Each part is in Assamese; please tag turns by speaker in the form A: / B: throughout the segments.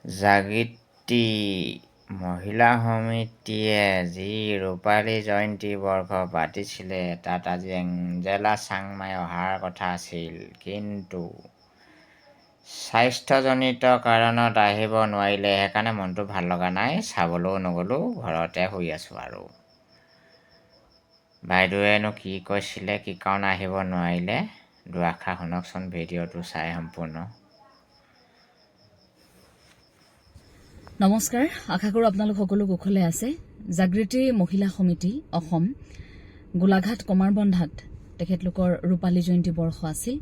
A: জাগৃতি মহিলা সমিতিয়ে যি ৰূপালী জয়ন্তী বৰ্ষ পাতিছিলে, তাত আজি এঞ্জেলা চাংমাই অহাৰ কথা আছিল। কিন্তু স্বাস্থ্যজনিত কাৰণত আহিব নোৱাৰিলে। সেইকাৰণে মনটো ভাল লগা নাই, চাবলৈও নগ'লোঁ, ঘৰতে শুই আছোঁ। আৰু বাইদেৱেনো কি কৈছিলে, কি কাৰণে আহিব নোৱাৰিলে, দুআষাৰ শুনকচোন ভিডিঅ'টো চাই সম্পূৰ্ণ।
B: নমস্কাৰ, আশা কৰোঁ আপোনালোক সকলো কুশলে আছে। জাগৃতি মহিলা সমিতি অসম, গোলাঘাট কমাৰবন্ধাত তেখেতলোকৰ ৰূপালী জয়ন্তী বৰ্ষ আছিল।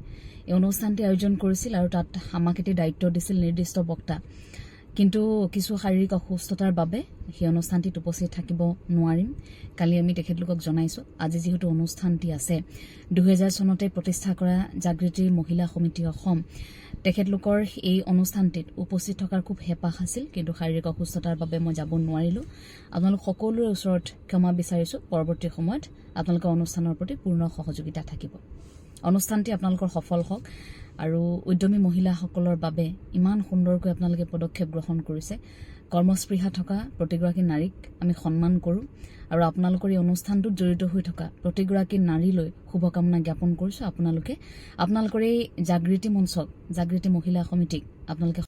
B: এই অনুষ্ঠানটি আয়োজন কৰিছিল আৰু তাত আমাক এটি দায়িত্ব দিছিল নিৰ্দিষ্ট বক্তা। কিন্তু কিছু শাৰীৰিক অসুস্থতাৰ বাবে সেই অনুষ্ঠানটিত উপস্থিত থাকিব নোৱাৰিম। কালি আমি তেখেতলোকক জনাইছোঁ। আজি যিহেতু অনুষ্ঠানটি আছে, 2000 চনতে প্ৰতিষ্ঠা কৰা জাগৃতি মহিলা সমিতি অসম, তেখেতলোকৰ এই অনুষ্ঠানটিত উপস্থিত থকাৰ খুব হেঁপাহ আছিল, কিন্তু শাৰীৰিক অসুস্থতাৰ বাবে মই যাব নোৱাৰিলোঁ। আপোনালোক সকলোৰে ওচৰত ক্ষমা বিচাৰিছোঁ। পৰৱৰ্তী সময়ত আপোনালোকৰ অনুষ্ঠানৰ প্ৰতি পূৰ্ণ সহযোগিতা থাকিব। অনুষ্ঠানটি আপোনালোকৰ সফল হওক আৰু উদ্যমী মহিলাসকলৰ বাবে ইমান সুন্দৰকৈ আপোনালোকে পদক্ষেপ গ্ৰহণ কৰিছে। কৰ্মস্পৃহা থকা প্ৰতিগৰাকী নাৰীক আমি সন্মান কৰোঁ আৰু আপোনালোকৰ এই অনুষ্ঠানটোত জড়িত হৈ থকা প্ৰতিগৰাকী নাৰীলৈ শুভকামনা জ্ঞাপন কৰিছোঁ। আপোনালোকে আপোনালোকৰ এই জাগৃতি মঞ্চক, জাগৃতি মহিলা সমিতিক আপোনালোকে